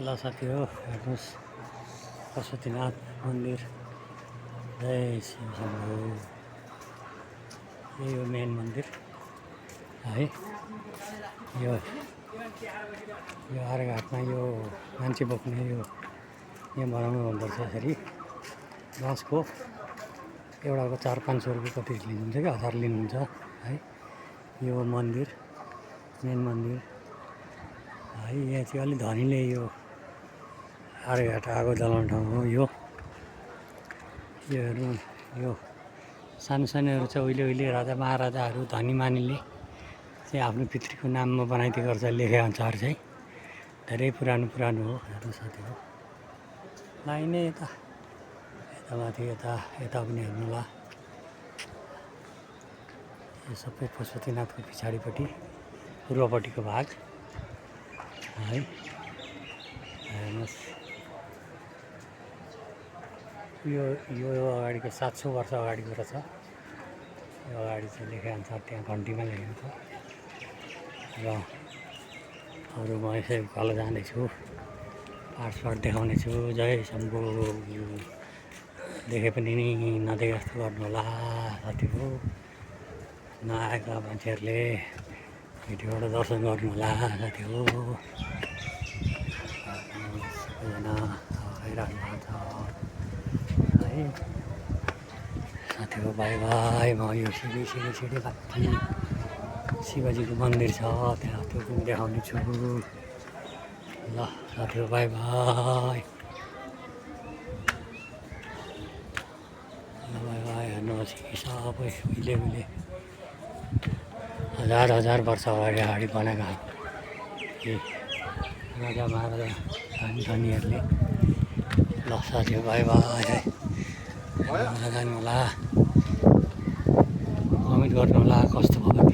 ल साथी हो हेर्नुहोस् पशुपतिनाथ मन्दिर जय शिव शम्भो। यही हो मेन मन्दिर है। यो आर्घाटमा यो मान्छे बोक्ने यो बनाउनु हुँदोरहेछ यसरी बाँसको एउटाको 400-500 रुपियाँ कति लिनुहुन्छ कि 1000 लिनुहुन्छ है। यो मन्दिर मेन मन्दिर है। यहाँ चाहिँ अलि धनीले यो आर्घाट आगो जलाउने ठाउँ हो यो हेर्नु। यो सानो सानोहरू चाहिँ उहिले राजा महाराजाहरू धनी मानिले चाहिँ आफ्नो पितृको नाममा बनाइदिएको रहेछ लेखे अनुसार चाहिँ धेरै पुरानो हो। हेर्नु साथी हो लाइनै यता माथि यता पनि हेर्नु होला। यो सबै पशुपतिनाथको पछाडिपट्टि पूर्वपट्टिको भाग है। हेर्नुहोस् यो अगाडिको 700 वर्ष अगाडिको रहेछ। यो अगाडि चाहिँ लेखेअनुसार त्यहाँ घन्टीमा लेखेको छ र अरू म यसै उकालो जाँदैछु पाठ देखाउने छु। जय शम्भो। देखे पनि नदेखे जस्तो गर्नु होला साथी हो। नआएका मान्छेहरूले भिडियोबाट दर्शन गर्नु होला साथी हो। सबैजना खाइरहनु भएको छ है साथी हो। By by. म यो सिँढी माथि शिवजीको मन्दिर छ त्यहाँ त्यो पनि देखाउने छु ल साथी हो। By by. हेर्नुहोस् सबै उहिले हजार वर्ष अगाडि बनाएका राजा महाराजा धनीहरूले। ल साथी हो बाई बाई है। जानु होला कमेन्ट गर्नु होला कस्तो भयो।